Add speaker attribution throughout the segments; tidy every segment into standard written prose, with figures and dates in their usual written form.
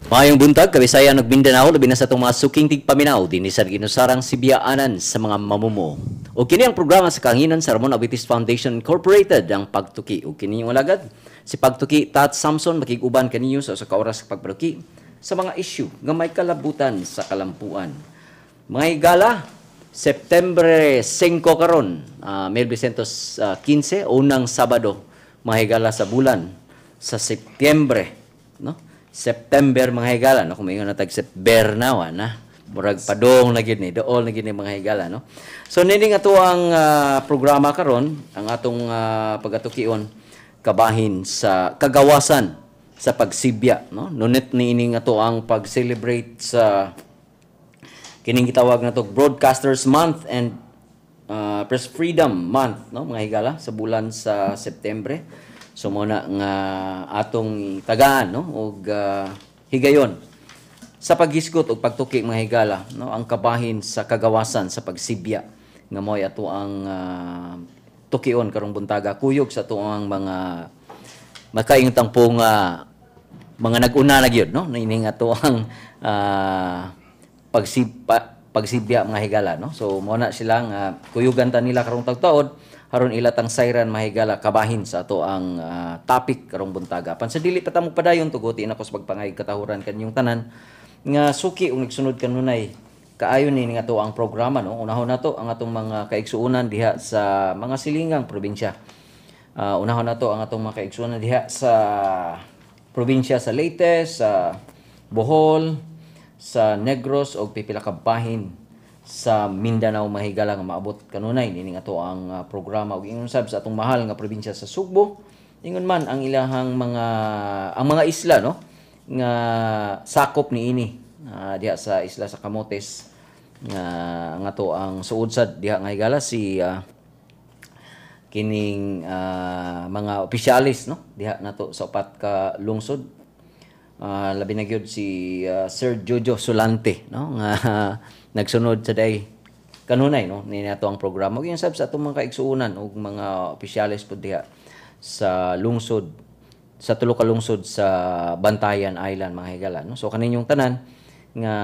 Speaker 1: Maayong buntag, Kabisayan ug Mindanao, labi na sa atong mga suking tigpaminaw dinhi sa ginusarang sibyaanan sa mga mamumuo. O kini ang programa sa kahanginan sa Ramon Aboitiz Foundation Incorporated, ang Pagtuki. O kini yung alagad, si Pagtuki Tat Samson, makig-uban kaninyo sa usa ka oras sa pagpaduki sa mga issue nga may kalabutan sa kalampuan. Mga higala, September 5 karon, 1915, unang Sabado, mga higala, sa bulan sa Setyembre, no? September, mga higala, no? Kung maingon na tag September na wa na. Murag padong na gyud ni, dool na gyud ni, mga higala, no? So nini nga to ang programa karon, ang atong pagatukion kabahin sa kagawasan sa pagsibya, no? Nunit ni ini nga to ang pag-celebrate sa kining gitawag na to Broadcasters Month and Press Freedom Month, no, mga higala, sa bulan sa Setyembre. So mo na nga atong tagaan, no, og higayon sa paghisgot og pagtuki, mga higala, no, ang kabahin sa kagawasan sa pagsibya nga mo'y ato ang tukion karong buntaga kuyog sa ato ang mga makaingtang po nga mga nag-una na gyud, no, niini nga ato ang pagsibya, mga higala, no? So mo na sila nga kuyugan ta nila karong tagtaod aron ila tang sayran, mga higala, kabahin sa ato ang topic karong buntaga. Pan sa dili pa ta mo padayon, tuguti nako sa pagpangayog katahuran kaninyong tanan nga suki ug nagsunod kanunay kaayo ni nga to ang programa, no? Unahon nato ang atong mga kaigsuonan diha sa mga silingang probinsya. Unahon nato ang atong mga kaigsuonan diha sa probinsya sa Leyte, sa Bohol, sa Negros og pipila ka bahin sa Mindanao, mga higala, nga maabot kanunay nining ato ang programa ug ingon sab sa atong mahal nga probinsya sa Sugbo. Ingon man ang ilahang mga ang mga isla, no, nga sakop niini diha sa isla sa Camotes nga ang ato ang suod sad diha nga higala si kining mga opisyalis, no, diha nato sa upat ka lungsod. Labi na gyud si Sir Jojo Solante, no, nga nagsunod sa day kanunay, no, ni nato ang programa ug yung sab sa atong mga kaigsuonan ug mga opisyalis pud diha sa lungsod sa tulo ka lungsod sa Bantayan Island, mga higala, no? So kaninyong tanan nga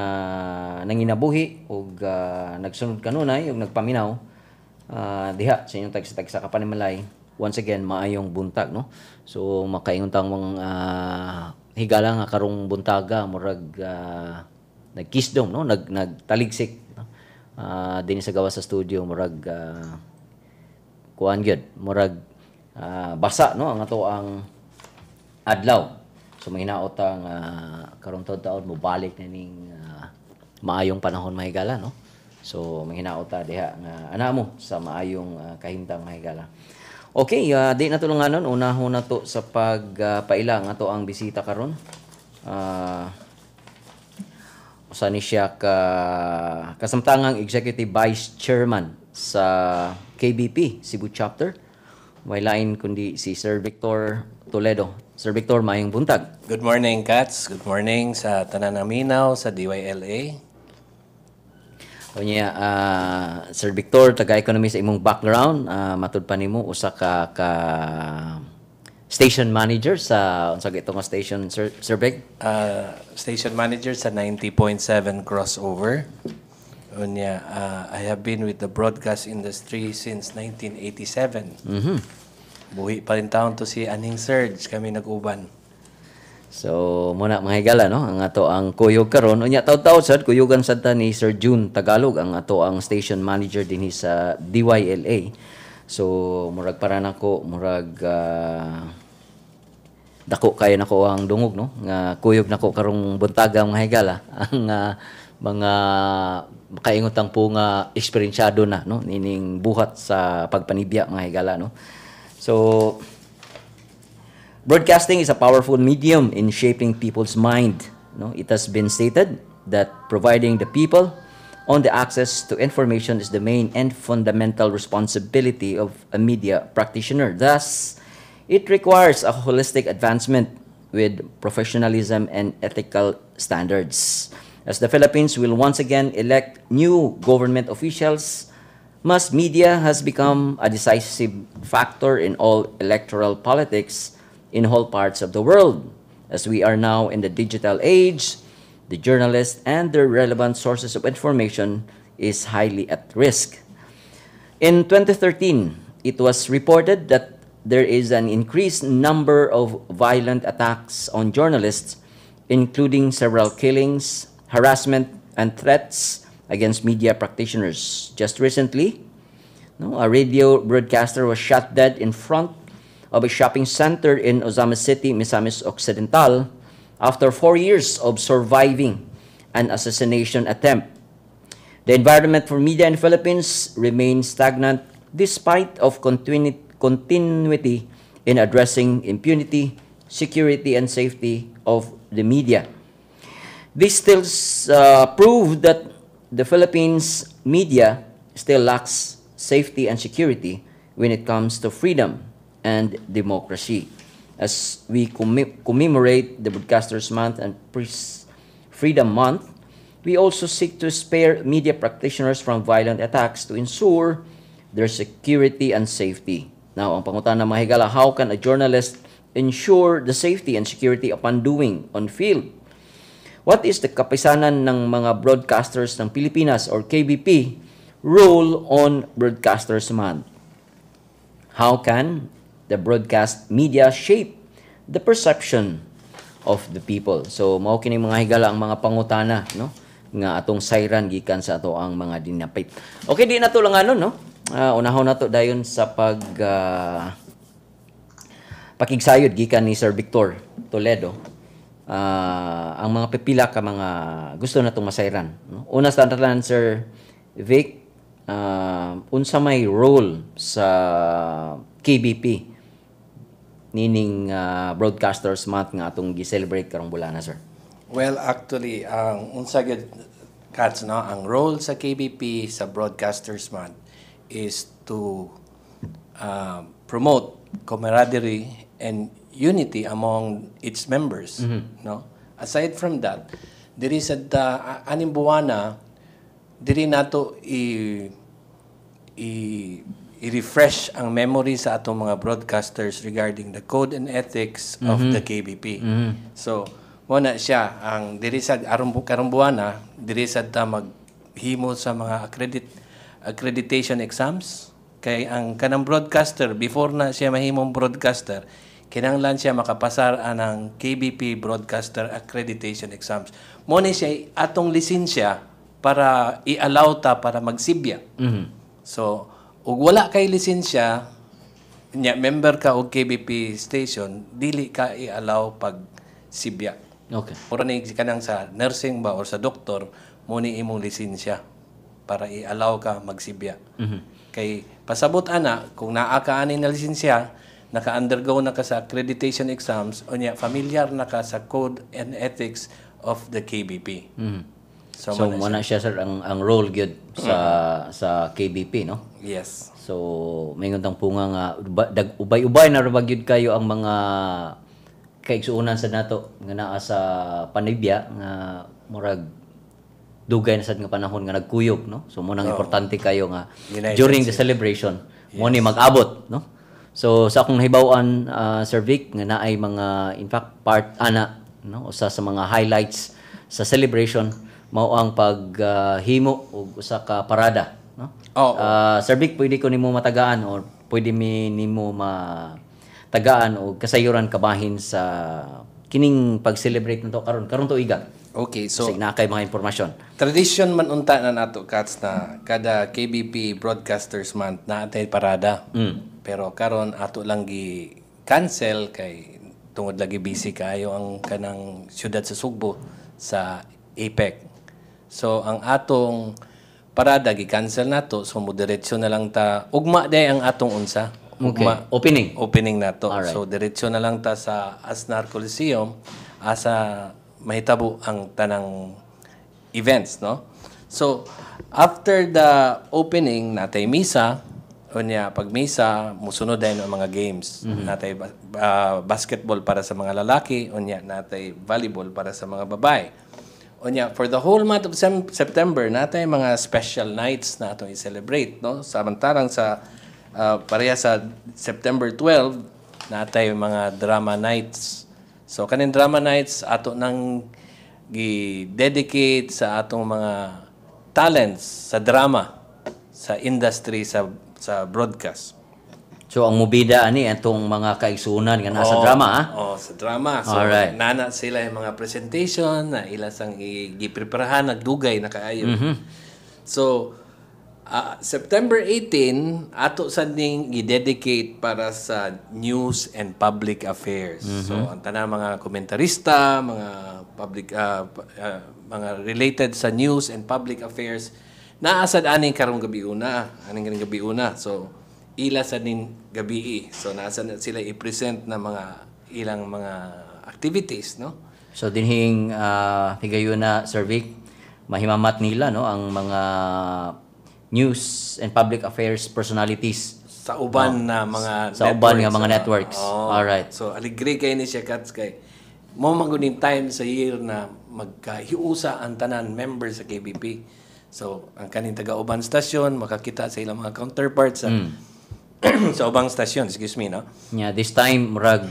Speaker 1: nanginabuhi ug nagsunod kanunay ug nagpaminaw diha sa inyong tagsa-tagsa ka panimalay, once again, maayong buntag, no? So makaingon tang mga higala nga karong buntaga murag nagkisdom, no, nagtaligsik, no? Dinhi sa gawas sa studio murag kuan gyud, murag basa, no, ang ato ang adlaw. So mahinaot ang karong taon mo balik na ning maayong panahon, mga higala, no? So mahinaot ta diha nga ana mo sa maayong kahimtang, mga higala. Okay, di na tulunganon, unahon na to sa pagpaila nga ato ang bisita karon. Usa ni siya ka kasamtangang Executive Vice Chairman sa KBP Cebu Chapter. May lain kundi si Sir Victor Toledo. Sir Victor, maayong buntag.
Speaker 2: Good morning, Cats. Good morning sa tanan naminaw sa DYLA.
Speaker 1: Unya, Sir Victor, taga-economy sa imong background, matud pa nimo usa ka ka station manager sa unsa ito nga station, Sir Vic?
Speaker 2: Station manager sa 90.7 Crossover. Unya, I have been with the broadcast industry since 1987. Buhi pa rin taon to si Aning Serge, kami nag-uban.
Speaker 1: So, muna, mga higala, no? Ang ato ang kuyog karon. Unya, taud-taud sad kuyugan sad ta ni Sir June Tagalog, ang ato ang station manager dinhi sa DYLA. So, murag para nako, murag dako kayo nako ang dungog, no, nga kuyog nako karong buntaga, mga higala, ang mga makaingotang po nga eksperyensyado na, no, nining buhat sa pagpanibya, mga higala, no? So broadcasting is a powerful medium in shaping people's mind. No, it has been stated that providing the people on the access to information is the main and fundamental responsibility of a media practitioner. Thus, it requires a holistic advancement with professionalism and ethical standards. As the Philippines will once again elect new government officials, mass media has become a decisive factor in all electoral politics in all parts of the world. As we are now in the digital age, the journalists and their relevant sources of information is highly at risk. In 2013, it was reported that there is an increased number of violent attacks on journalists, including several killings, harassment, and threats against media practitioners. Just recently, no, a radio broadcaster was shot dead in front of a shopping center in Ozamiz City, Misamis Occidental, after 4 years of surviving an assassination attempt. The environment for media in the Philippines remains stagnant despite of continuity in addressing impunity, security, and safety of the media. This still prove that the Philippines media still lacks safety and security when it comes to freedom and democracy. As we commemorate the Broadcasters Month and Press Freedom Month, we also seek to spare media practitioners from violent attacks to ensure their security and safety. Now, ang pangutana, mga higala, how can a journalist ensure the safety and security upon doing on field? What is the Kapisanan ng mga Broadcasters ng Pilipinas or KBP role on Broadcasters Month? How can the broadcast media shape the perception of the people? So mao kini, mga higala, ang mga pangutana, no, nga atong sayran gikan sa ato ang mga dinapit. Okay, di na to lang ano, no. Unahon na to dayon sa pag pakigsayod gikan ni Sir Victor Toledo ang mga pipila ka mga gusto natong masayran, no? Una sa tanan, Sir Vic, unsa may role sa KBP nining Broadcasters Month nga atong gi-celebrate karong bulana, sir?
Speaker 2: Well, actually, ang unsa gyud, Cats, no, ang role sa KBP sa Broadcasters Month is to promote camaraderie and unity among its members, no? Aside from that, diri sa aning buwana, diri nato i i i-refresh ang memory sa atong mga broadcasters regarding the code and ethics of the KBP. So, mo na siya ang diri sa aron karong buwana, diri sa ta maghimo sa mga accreditation exams kay ang kanang broadcaster, before na siya mahimong broadcaster, kinahanglan siya makapasar anang KBP broadcaster accreditation exams. Mo ni siya atong lisensya para i-allow ta para magsibya. So, ug wala kay lisensya nya member ka og KBP station, dili ka i-allow pag sibya. Mura ni kanang sa nursing ba or sa doktor, mo ni imong lisensya para i-allow ka magsibya. Kay pasabot ana, kung naa ka ani na lisensya, naka-undergo na ka sa accreditation exams, unya familiar na ka sa code and ethics of the KBP.
Speaker 1: So, So, mo na siya, sir, ang role gyud sa KBP, no?
Speaker 2: Yes.
Speaker 1: So, may tang punga nga ubay-ubay na ra ba gyud kayo ang mga kaigsuonan sa nato nga naa sa panibya nga murag dugay na sad nga panahon nga nagkuyog, no? So mo nang importante kayo nga
Speaker 2: United
Speaker 1: during the celebration mo ni mag-abot, no? So sa akong nahibaw-an, Sir Vic, nga naay mga, in fact, part ana, no, usa sa mga highlights sa celebration mao ang paghimo og usa ka parada, no?
Speaker 2: Oo.
Speaker 1: Sir Vic, pwede ko nimo matagaan or pwede mi nimo matagaan og kasayuran kabahin sa kining pag-celebrate nato karon karong tuiga?
Speaker 2: Okay, so
Speaker 1: So, naa kay mga impormasyon.
Speaker 2: Tradition man unta na nato, Cats, na kada KBP Broadcasters Month naa tay parada. Pero karon ato lang gi cancel kay tungod lagi busy kaayo ang kanang siyudad sa Sugbo sa APEC. So ang atong parada gi-cancel nato, so mo diretso na lang ta ugma day ang atong unsa. Ugma
Speaker 1: Opening.
Speaker 2: Opening nato. So diretso na lang ta sa Aznar Coliseum asa mahitabo ang tanang events, no? So after the opening, natay misa, unya pag misa musunod din ang mga games. Natay basketball para sa mga lalaki, unya natay volleyball para sa mga babae. Unya for the whole month of September natay mga special nights na atong i-celebrate, no? Samantarang sa pareha sa September 12 natay mga drama nights. So kaning Drama Nights ato nang gi-dedicate sa atong mga talents sa drama sa industry sa broadcast.
Speaker 1: So ang mubida ani atong mga kaigsunan nga nasa drama, ah.
Speaker 2: Oh, sa drama. So nana sila yung mga presentation na ila sang gipreparahan, nagdugay na kaayo. So September 18 ato sa ning gi-dedicate para sa news and public affairs. So ang tanang mga komentarista, mga public mga related sa news and public affairs naa sad ani karong gabi una, aning karong gabi una. So ila sa ning gabi. So nasa na sila i-present na mga ilang mga activities, no?
Speaker 1: So dinhing higayuna, Sir Vic, mahimamat nila, no, ang mga news and public affairs personalities
Speaker 2: sa uban na mga
Speaker 1: sa uban nga mga networks.
Speaker 2: Oo.
Speaker 1: Alright.
Speaker 2: So aligre kay ni siya, Kats, kay mo man gud ning time sa year na magkahiusa ang tanan members sa KBP. So ang kaning taga-uban stasyon makakita sa ilang mga counterparts sa sa ubang stasyon, excuse me, no?
Speaker 1: Yeah, this time murag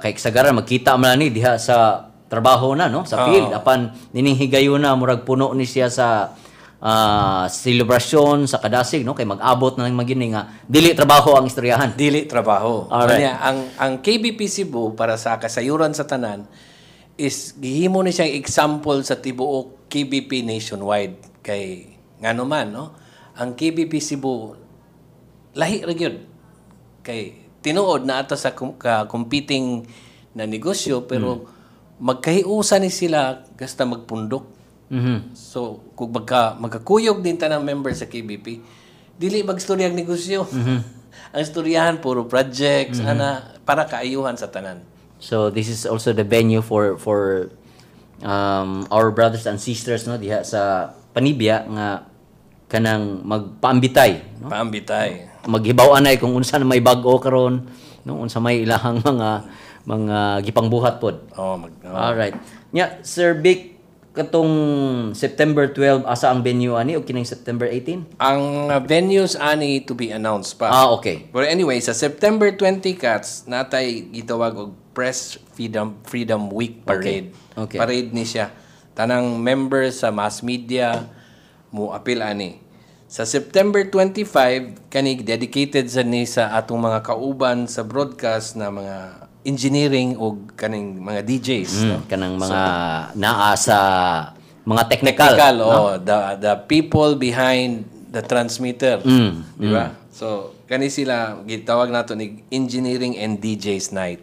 Speaker 1: kay kasagaran magkita man ni diha sa trabaho na, no, sa field, apan nining higayuna murag puno ni siya sa selebrasyon sa kadasig, no, kay mag-abot na lang magini nga dili trabaho ang istoryahan.
Speaker 2: Dili trabaho.
Speaker 1: Alright.
Speaker 2: Kanya, ang KBP Cebu para sa kasayuran sa tanan is gihimo ni siyang example sa tibuok KBP nationwide kay ngano man, no? Ang KBP Cebu lahi ra gyud. Kay tinuod na ato sa competing na negosyo, pero magkahiusa ni sila gasta magpundok. So kung magkakuyog din tanang member sa KBP, dili magstorya ang negosyo. Ang istoryahan puro projects ana para kaayuhan sa tanan.
Speaker 1: So this is also the venue for our brothers and sisters, no, diha sa Panibia nga kanang magpaambitay, no?
Speaker 2: Paambitay.
Speaker 1: Maghibaw anay kung unsa na may bag-o karon, no, unsa may ilahang mga gipangbuhat pod.
Speaker 2: Oh, mag oh.
Speaker 1: Alright. Nya, Sir Vic, katong September 12, asa ang venue ani o kining September 18?
Speaker 2: Ang venues ani to be announced pa.
Speaker 1: Ah, okay.
Speaker 2: But anyway, sa September 20, Cats, natay gitawag og Press Freedom Freedom Week Parade. Parade ni siya. Tanang members sa mass media mo apil ani. Sa September 25, kani dedicated sa ni sa atong mga kauban sa broadcast na mga engineering o kaning mga DJs. No?
Speaker 1: Kanang mga naa sa mga technical.
Speaker 2: Technical, oh, the people behind the transmitter. Di ba? So, kani sila gitawag nato ni Engineering and DJs Night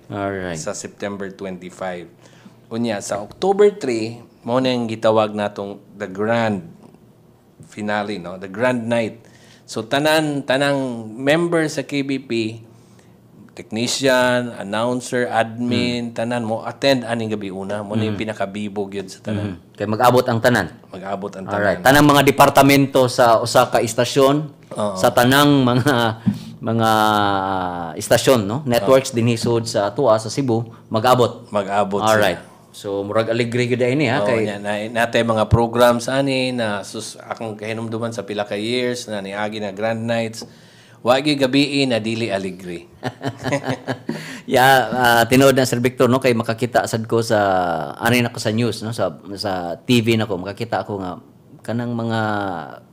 Speaker 2: sa September 25. Unya sa October 3, mo na yung gitawag natong the grand finale, no? The grand night. So tanang member sa KBP, technician, announcer, admin, tanan mo attend aning gabi una. Mo na yung pinakabibog yun sa tanan.
Speaker 1: Kay mag-abot ang tanan.
Speaker 2: Mag-abot ang tanan.
Speaker 1: Alright. Tanang mga departamento sa usa ka istasyon, sa tanang mga istasyon, no? Networks dinhi sud sa atoa sa Cebu, mag-abot.
Speaker 2: Mag-abot sila.
Speaker 1: Alright. So murag aligre gyud ini ha
Speaker 2: Oo,
Speaker 1: kay
Speaker 2: nya, na, natay mga programs ani na sus akong kahinumduman sa pila ka years na niagi na grand nights. Wa gyud gabi na dili aligre.
Speaker 1: Yeah, tinuod na, Sir Victor, no, kay makakita sad ko sa ani nako sa news, no, sa TV nako makakita ako nga kanang mga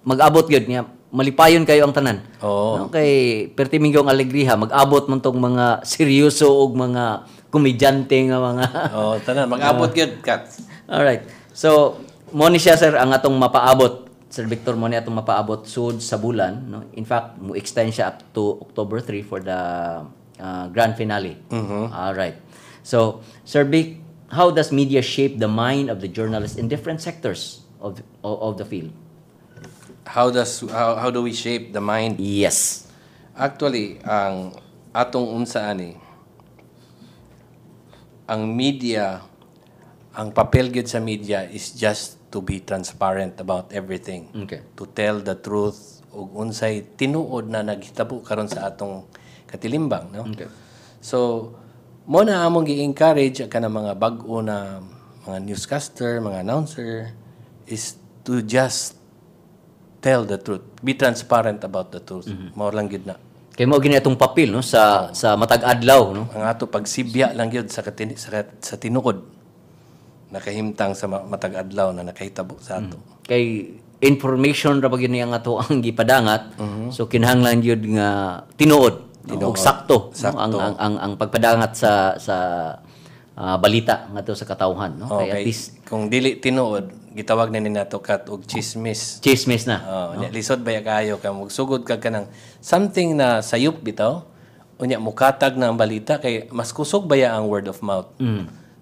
Speaker 1: mag-abot gyud niya, malipayon kayo ang tanan.
Speaker 2: Oo.
Speaker 1: No, kay perti minggong alegriha mag-abot man tong mga seryoso og mga komedyante nga mga
Speaker 2: Oh, tanan mag-abot gyud, Kat.
Speaker 1: Alright. So, mo ni siya, sir, ang atong mapaabot. Sir Victor, mo ni atong mapaabot sud sa bulan, no? In fact, mo extend siya up to October 3 for the grand finale. Alright. So, Sir Vic, how does media shape the mind of the journalist in different sectors of the field?
Speaker 2: How do we shape the mind?
Speaker 1: Yes.
Speaker 2: Actually, ang atong unsa ani ang media, ang papel gyud sa media is just to be transparent about everything. To tell the truth ug unsay tinuod na naghitabo karon sa atong katilimbang, no?
Speaker 1: Okay.
Speaker 2: So, mo na among gi-encourage ang kanang mga bag-o na mga newscaster, mga announcer is to just tell the truth. Be transparent about the truth. Mao lang gyud na.
Speaker 1: Kay mao gini atong papel, no, sa matag adlaw, no.
Speaker 2: Ang ato pagsibya lang gyud sa tinuod nakahimtang sa matag adlaw na nakahitabo sa ato.
Speaker 1: Kay information ra ba gyud ni ang ato ang gipadangat. So kinahanglan gyud nga tinuod, no? Ug sakto, no? Ang pagpadangat sa balita ngadto sa katawhan, no? Kay at least
Speaker 2: kung dili tinuod, gitawag na ni nato kat og chismis.
Speaker 1: Chismis na.
Speaker 2: Oh, unya lisod ba kayo ka magsugod ka kanang something na sayop bitaw. Unya mukatag na ang balita kay mas kusog baya ang word of mouth.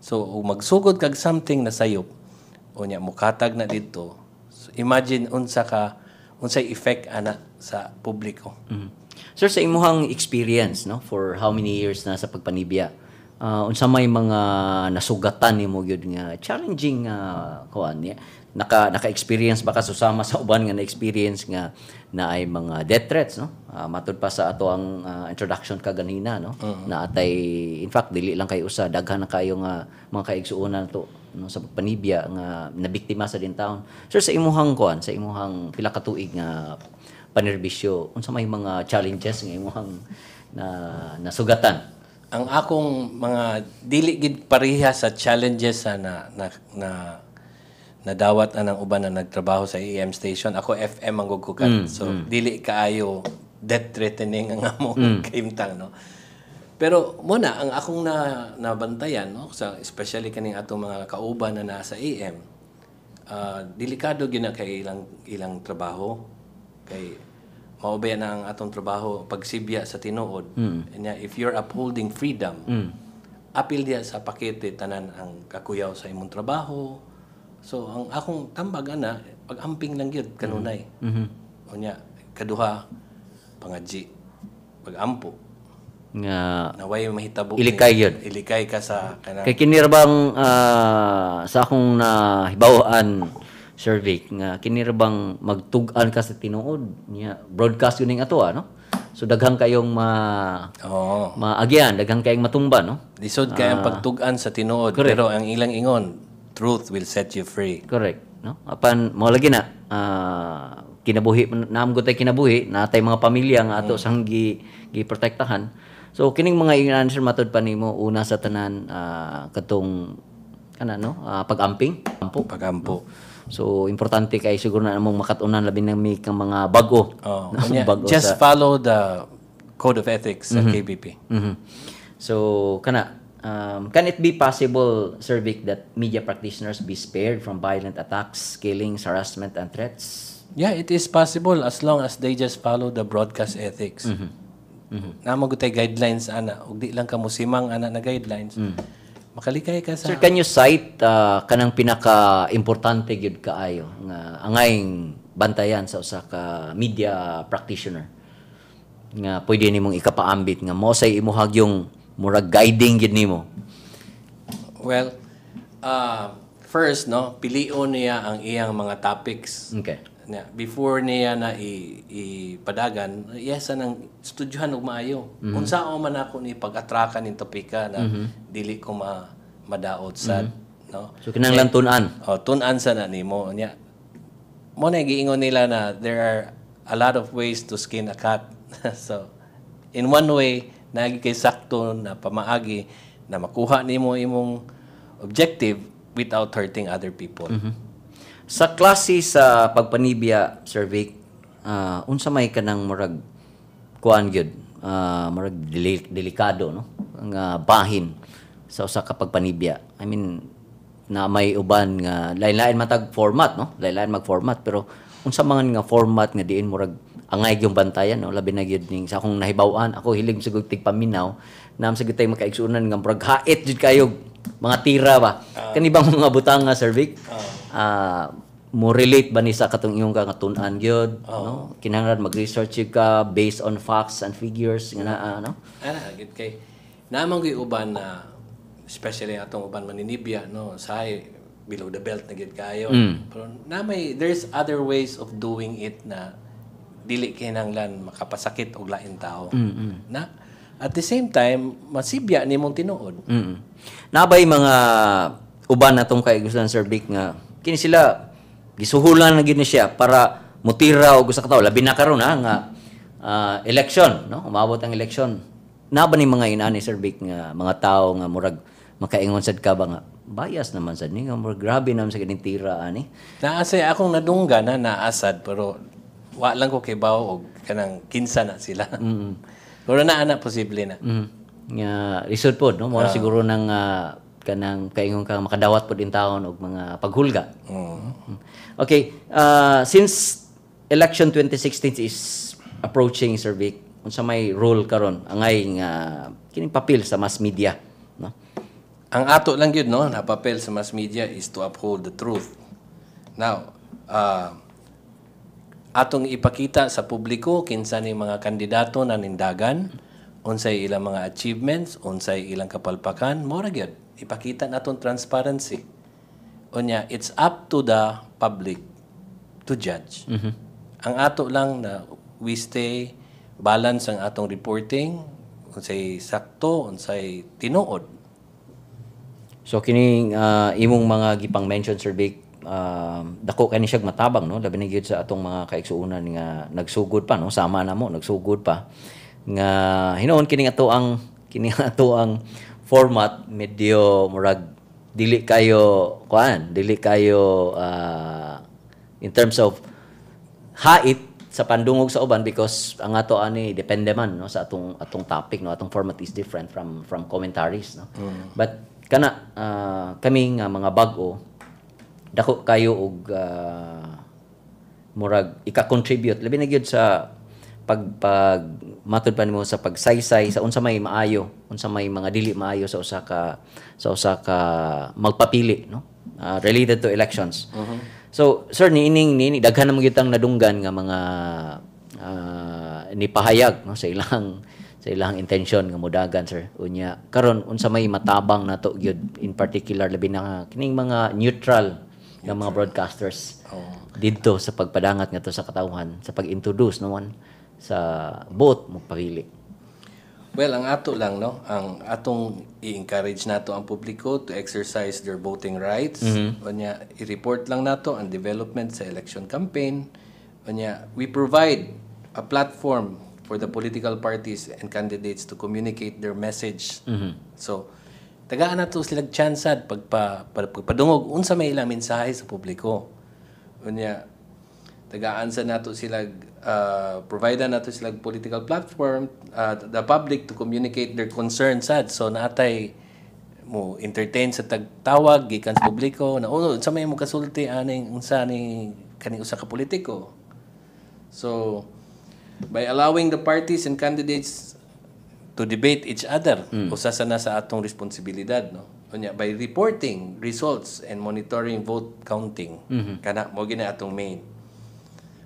Speaker 2: So ug magsugod kag something na sayop, unya mukatag na didto. So, imagine unsa ka unsay effect ana sa publiko.
Speaker 1: Sir, sa imuhang experience, no, for how many years na sa pagpanibya, unsa may mga nasugatan nimo gyud nga challenging kuan niya? Naka-experience ba ka susama sa uban nga na-experience nga na ay mga death threats, no? Matud pa sa ato ang introduction kaganina, no? Na atay, in fact, dili lang kay usa, daghan na kayo nga mga kaigsuonan to, no, sa pagpanibya nga nabiktima sa din taon. Sir, sa imuhang kuan, sa imuhang pila ka tuig nga panerbisyo, unsa may mga challenges nga imuhang na nasugatan?
Speaker 2: Ang akong mga dili gid pareha sa challenges sa na nadawat anang uban na nagtrabaho sa AM station. Ako, FM ang gud ko kat. So dili kaayo death threatening ang among kahimtang, no. Pero muna ang akong na nabantayan, no, sa especially kaning atong mga kauban na nasa AM. Delikado gyud na kay ilang ilang trabaho kay mao ba na ang atong trabaho, pagsibya sa tinuod. Nya if you're upholding freedom, apil diya sa pakete tanan ang kakuyaw sa imong trabaho. So ang akong tambag ana, pag-amping lang gyud kanunay. Unya kaduha, pangadji, pag-ampo
Speaker 1: nga
Speaker 2: naway mahitabo.
Speaker 1: Ilikay yun.
Speaker 2: Ilikay ka sa kanang
Speaker 1: Kay kini ra bang sa akong nahibaw-an, Sir Vic, nga kini ra bang magtug-an ka sa tinuod niya, broadcast yun ning ato, no? So daghang kayong ma maagyan, daghang kayong matumba, no?
Speaker 2: Lisod kay ang pagtug-an sa tinuod, pero ang ilang ingon, "Truth will set you free."
Speaker 1: Correct, no? Apan mo lagi na kinabuhi naam gud tay kinabuhi, natay mga pamilya nga ato sang gi giprotektahan. So kining mga ingon, sir, matud pa nimo, una sa tanan, katong kana, no, pag-amping, ampo.
Speaker 2: Pagampo.
Speaker 1: So importante kay siguro na among makat-unan, labi na mi kang mga bag-o.
Speaker 2: Oh,
Speaker 1: No,
Speaker 2: unya,
Speaker 1: bag-o
Speaker 2: just follow the code of ethics sa KBP.
Speaker 1: So kana can it be possible, Sir Vic, that media practitioners be spared from violent attacks, killings, harassment and threats?
Speaker 2: Yeah, it is possible as long as they just follow the broadcast ethics. Naa man gud tay guidelines ana, ug di lang ka musimang ana na guidelines. Makalikay ka sa
Speaker 1: Sir, can you cite kanang pinaka-importante gyud kaayo nga angayng bantayan sa usa ka media practitioner nga pwede nimong ikapaambit nga mo say imuhag yung murag guiding gyud nimo?
Speaker 2: Well, first, no, pilion niya ang iyang mga topics. Na, before niya na ipadagan, yes, nang studyohan og maayo. Unsaon man ako ni pag-atraka ning topika na dili ko ma madaot sa, no?
Speaker 1: So kinahanglan tun-an.
Speaker 2: Oh, tun-an sa na nimo nya. Mo na giingon nila na there are a lot of ways to skin a cat. So in one way, nagi kay sakto na pamaagi na makuha nimo imong objective without hurting other people.
Speaker 1: Sa klase sa pagpanibya, Sir Vic, unsa may kanang murag kuan gyud, murag delikado, no, nga bahin sa usa ka pagpanibya? I mean, na may uban nga lain-lain matag format, no? Lain-lain mag format, pero unsa man nga format nga diin murag angay yung bantayan, no? Labi na gyud ning sa akong nahibaw-an, ako hilig sa gud tigpaminaw, naam sa gud tay makaigsuonan nga murag hait jud kayo mga tira ba. Kani bang mga butang nga, Sir Vic, mo relate ba ni sa katong iyong ka nga tun-an gyud, no? Kinahanglan mag-research gyud ka based on facts and figures nga naa, no?
Speaker 2: Ana gid kay naman gyud uban na especially atong uban maninibya, no, say below the belt na gid kayo, pero na may there's other ways of doing it na dili kinahanglan makapasakit og lain tao na at the same time masibya nimong tinuod.
Speaker 1: Nabay mga uban natong kay gusto, Sir Vic, nga kini sila gisuhulan na gid ni siya para mutira og usa ka tawo, labi na karon ha nga Election, no? Umabot ang election. Naa ba ni mga inani, Sir Vic, nga mga tao nga murag makaingon sad ka ba nga bias naman sad ni, nga murag grabe naman sa ganing tira ani?
Speaker 2: Naa say akong nadunggan na naa sad, pero wa lang ko kibaw og kanang kinsa na sila. Pero naa na, posible na.
Speaker 1: Nga lisod pod, no? Mao siguro nang kanang kaingon ka makadawat pod in taon og mga paghulga. Okay, since election 2016 is approaching, Sir Vic, unsa may role karon angay nga kining papel sa mass media, no?
Speaker 2: Ang ato lang gyud, no, na papel sa mass media is to uphold the truth. Now, atong ipakita sa publiko kinsa ni mga kandidato na nindagan, unsay ilang mga achievements, unsay ilang kapalpakan, mao ra gyud. Ipakita naton transparency. Unya, it's up to the public to judge. Ang ato lang na we stay balance ang atong reporting, unsay sakto, unsay tinuod.
Speaker 1: So kining imong mga gipang mention, Sir Vic, dako kani siya matabang, no, labi na gyud sa atong mga kaigsuonan nga nagsugod pa, no, sama na mo nagsugod pa nga hinuon kining ato ang format medyo murag dili kayo kuan, dili kayo in terms of hait sa pandungog sa uban, because ang ato ani depende man, no, sa atong topic, no, atong format is different from commentaries, no. But kana kami nga mga bag-o, dako kayo og murag ika-contribute labi na gyud sa pag matud pa nimo sa pagsaysay sa unsa may maayo, unsa may mga dili maayo sa usa ka magpapili, no, related to elections. So sir, niining niini daghan naman gyud tang nadunggan nga mga nipahayag, no, sa ilang intention nga mudagan, sir. Unya karon, unsa may matabang nato gyud in particular, labi na kining mga neutral nga mga broadcasters didto sa pagpadangat ngadto sa katawhan sa pag-introduce naman sa vote mo pili?
Speaker 2: Well, ang ato lang, no, ang atong i-encourage nato ang publiko to exercise their voting rights. Unya, i-report lang nato ang development sa election campaign. Unya, we provide a platform for the political parties and candidates to communicate their message. So, tagaan nato sila chance sad pagpadungog unsa may ilang mensahe sa publiko. Unya, tagaan sa nato sila, provide nato sila political platform, the public to communicate their concerns sad. So natay mo entertain sa tagtawag gikan sa publiko na, "Oh, unsa may mo kasulti aning unsa ni kaning usa ka politiko?" So by allowing the parties and candidates to debate each other, usa sa na sa atong responsibilidad, no. Unya, by reporting results and monitoring vote counting, kana mo gina atong main.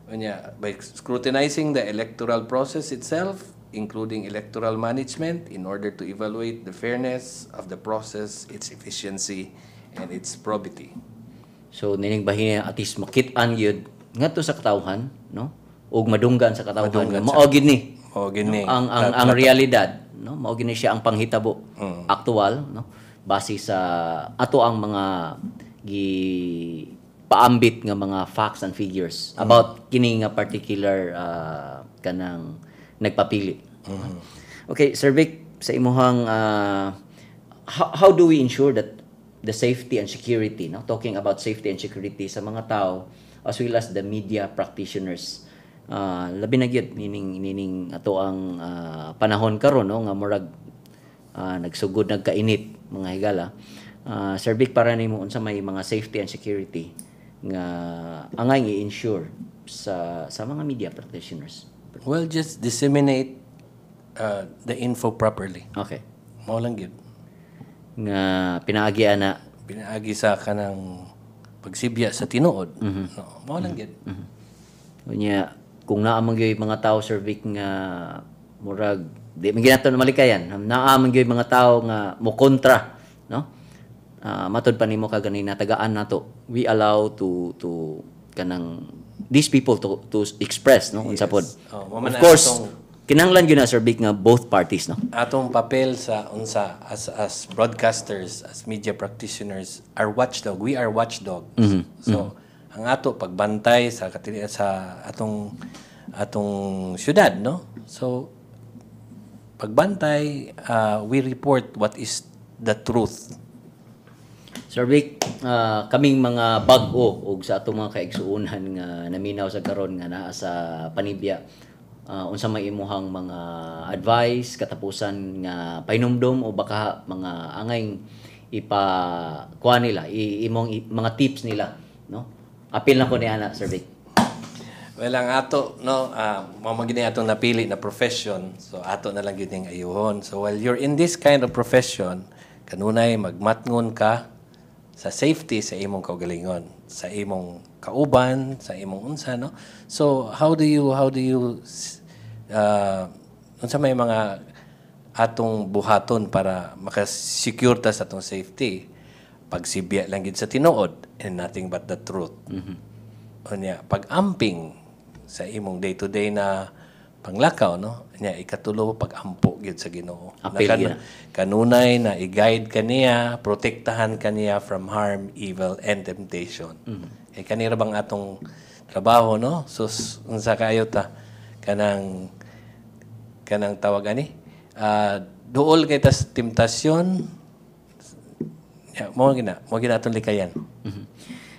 Speaker 2: Unya, by scrutinizing the electoral process itself, including electoral management, in order to evaluate the fairness of the process, its efficiency, and its probity.
Speaker 1: So nining bahin at least makit-an gyud ngadto sa katawhan, no, ug madunggan sa katawhan nga mao gyud ni
Speaker 2: O gini.
Speaker 1: ang realidad, no, mao gyud ni siya ang panghitabo aktual, no, base sa ato ang mga gi paambit nga mga facts and figures about kini nga particular kanang nagpapili. Okay, Sir Vic, sa imuhang how do we ensure that the safety and security, no, talking about safety and security sa mga tao as well as the media practitioners, labi na gyud nining ato ang panahon karon, no, nga murag nagsugod nagkainit, mga higala. Sir Vic, para nimo, unsa may mga safety and security nga angay i-ensure sa mga media practitioners?
Speaker 2: Well, just disseminate the info properly. Mao lang gyud.
Speaker 1: Nga pinaagian na
Speaker 2: Pinaagi sa kanang pagsibya sa tinuod. No, mao lang gyud.
Speaker 1: Unya kung naa man gyud mga tao, Sir Vic, nga murag di man ginato na malikayan, naa man gyud mga tao nga mo kontra, no, matod pa nimo kaganina, tagaan nato, we allow to kanang these people to express, no, unsa pod.
Speaker 2: Oh, mao man
Speaker 1: Of
Speaker 2: na
Speaker 1: course, kinahanglan gyud na, Sir Vic, nga both parties, no.
Speaker 2: Atong papel sa unsa as broadcasters, as media practitioners, are watchdog. We are watchdogs. So ang ato pagbantay sa atong Atong syudad, no? So pagbantay, we report what is the truth.
Speaker 1: Sir Vic, kaming mga bag-o ug sa atong mga kaigsuonan nga naminaw sa karon nga naa sa panibya, unsa may imuhang mga advice, katapusan nga pahinumdom o baka mga angay ipa kuha nila, imong mga tips nila, no? Apil na ko ni ana, Sir Vic.
Speaker 2: Well, ang ato, no, mao man gyud ni atong napili na profession, so ato na lang gyud ning ayuhon. So while you're in this kind of profession, kanunay magmatngon ka sa safety sa imong kaugalingon, sa imong kauban, sa imong unsa, no? So how do you unsa may mga atong buhaton para makasecure ta sa atong safety? Pagsibya lang gid sa tinuod and nothing but the truth. Unya, pag-amping sa imong day-to-day na panglakaw, no? Nya, ikatulo, pag-ampo gyud sa Ginoo.
Speaker 1: Apil
Speaker 2: Na
Speaker 1: gyud na.
Speaker 2: Kanunay na i-guide ka niya, protektahan ka niya from harm, evil, and temptation. Eh, kanira bang atong trabaho, no? So, unsa kayo ta? Kanang tawag ani? Duol kay tas temptasyon. Ya, mo gina atong likayan.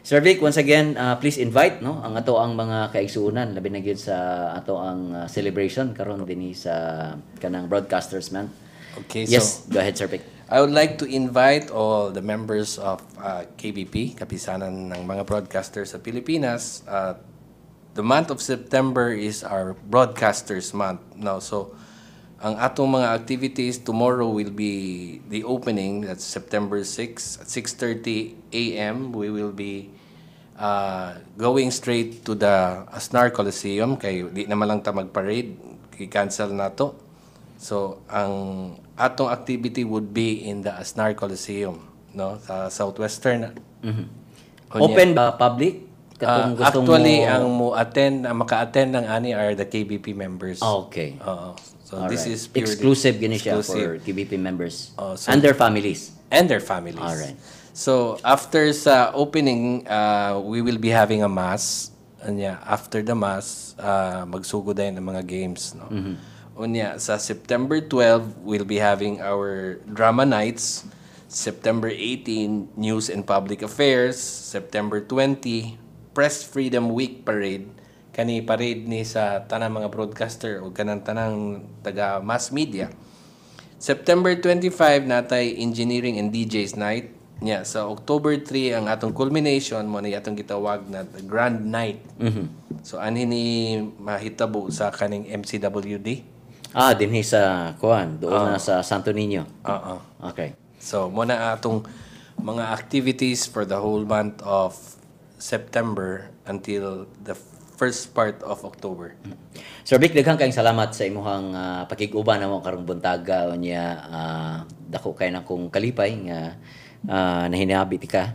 Speaker 1: Sir Vic, once again, please invite, no, ang ato ang mga kaigsuonan, labi na gyud sa ato ang celebration karon dinhi sa kanang Broadcasters Month.
Speaker 2: Okay,
Speaker 1: Yes,
Speaker 2: so
Speaker 1: go ahead, Sir Vic.
Speaker 2: I would like to invite all the members of KBP, Kapisanan ng mga Broadcasters sa Pilipinas. The month of September is our Broadcasters Month. Now, so ang atong mga activities tomorrow will be the opening. That's September 6 at 6:30 a.m. We will be going straight to the Aznar Coliseum kay di naman lang ta mag-parade, i-cancel na to. So, ang atong activity would be in the Aznar Coliseum, no? Sa Southwestern. Unya,
Speaker 1: Open ba public? Katong gustong
Speaker 2: actually,
Speaker 1: mo
Speaker 2: ang mo attend, ang maka-attend ng ani are the KBP members. Oo. So this is purely
Speaker 1: Exclusive gini siya
Speaker 2: exclusive.
Speaker 1: for KBP members
Speaker 2: Oh,
Speaker 1: and their families.
Speaker 2: And their families. So after sa opening, we will be having a mass. Unya, after the mass, magsugod din ang mga games, no? Unya, sa September 12, we'll be having our drama nights. September 18, News and Public Affairs. September 20, Press Freedom Week Parade. Kani parade ni sa tanang mga broadcaster o kanang tanang taga mass media. September 25, natay Engineering and DJs Night. Nya, sa October 3 ang atong culmination mo ni atong gitawag na the Grand Night. So anhi ni mahitabo sa kaning MCWD.
Speaker 1: Ah, dinhi sa kuan, doon na sa Santo Niño.
Speaker 2: Oo. So mo na atong mga activities for the whole month of September until the first part of October.
Speaker 1: Sir Vic, daghang kayong salamat sa imuhang pakig-uban namo karong buntaga. Unya, dako kay na kong kalipay nga nahinabi ti ka.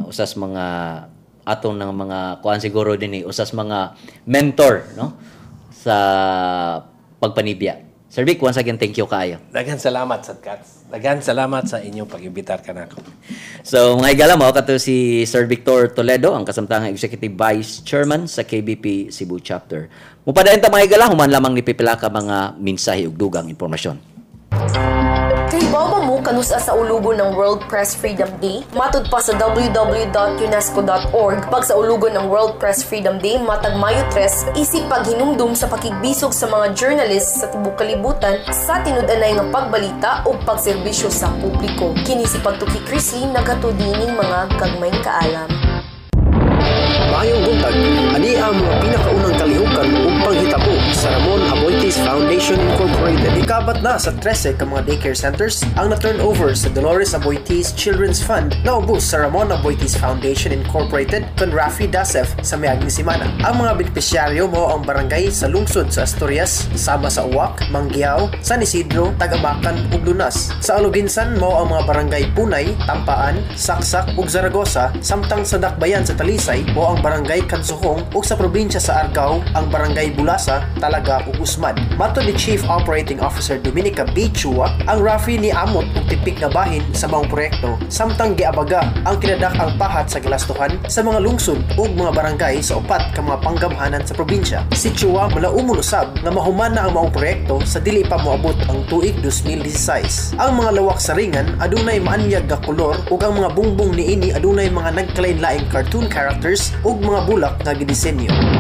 Speaker 1: Usas mga atong ng mga kuan siguro dinhi, usas mga mentor, no, sa pagpanibya. Sir Vic, once again, thank you kaayo.
Speaker 2: Daghan salamat sa Cats. Daghan salamat sa inyong pag-imbitar kanako.
Speaker 1: So, mga higala, mao kato si Sir Victor Toledo, ang kasamtang Executive Vice Chairman sa KBP Cebu Chapter. Mupadayon ta, mga higala, human lamang ni pipila ka mga mensahe ug dugang impormasyon.
Speaker 3: Kahibaw ba mo kanusa sa ulugo ng World Press Freedom Day? Matud pa sa www.unesco.org, pag sa ulugo ng World Press Freedom Day matag Mayo 3, isip paghinumdum sa pakigbisog sa mga journalists sa tibuok kalibutan sa tinud-anay nga pagbalita o pagserbisyo sa publiko. Kini si Pagtuki Chrisley, naghatod niining mga gagmayng kaalam.
Speaker 4: Maayong buntag, ani ang mga pinakaunang kalihukan ug panghitabo sa Ramon Aboitiz Foundation Incorporated. Ikabat na sa 13 ka mga daycare centers ang na-turnover sa Dolores Aboitiz Children's Fund na ubos sa Ramon Aboitiz Foundation Incorporated kon Rafi Dasef sa miaging semana. Ang mga benepisyaryo mao ang barangay sa lungsod sa Asturias, sama sa Uwak, Manggiao, San Isidro, Tagamakan ug Lunas. Sa Aloguinsan mao ang mga barangay Punay, Tampaan, Saksak ug Zaragoza, samtang sa Dakbayan sa Talisay mao ang barangay Kansuhong ug sa probinsya sa Argao ang barangay Bulasa, Talaga ug Usmad. Matod ni Chief Operating Officer Dominica B. Chua, ang Rafi ni amot og tipik nga bahin sa maong proyekto samtang giabaga ang kinadak-ang pahat sa gilastuhan sa mga lungsod ug mga barangay sa upat ka mga panggamhanan sa probinsya. Si Chua malaumon usab nga mahuman na ang maong proyekto sa dili pa moabot ang tuig 2016. Ang mga lawak sa ringan adunay maanyag nga kolor ug ang mga bungbong niini adunay mga nagkalain-laing cartoon characters ug mga bulak nga gidisenyo.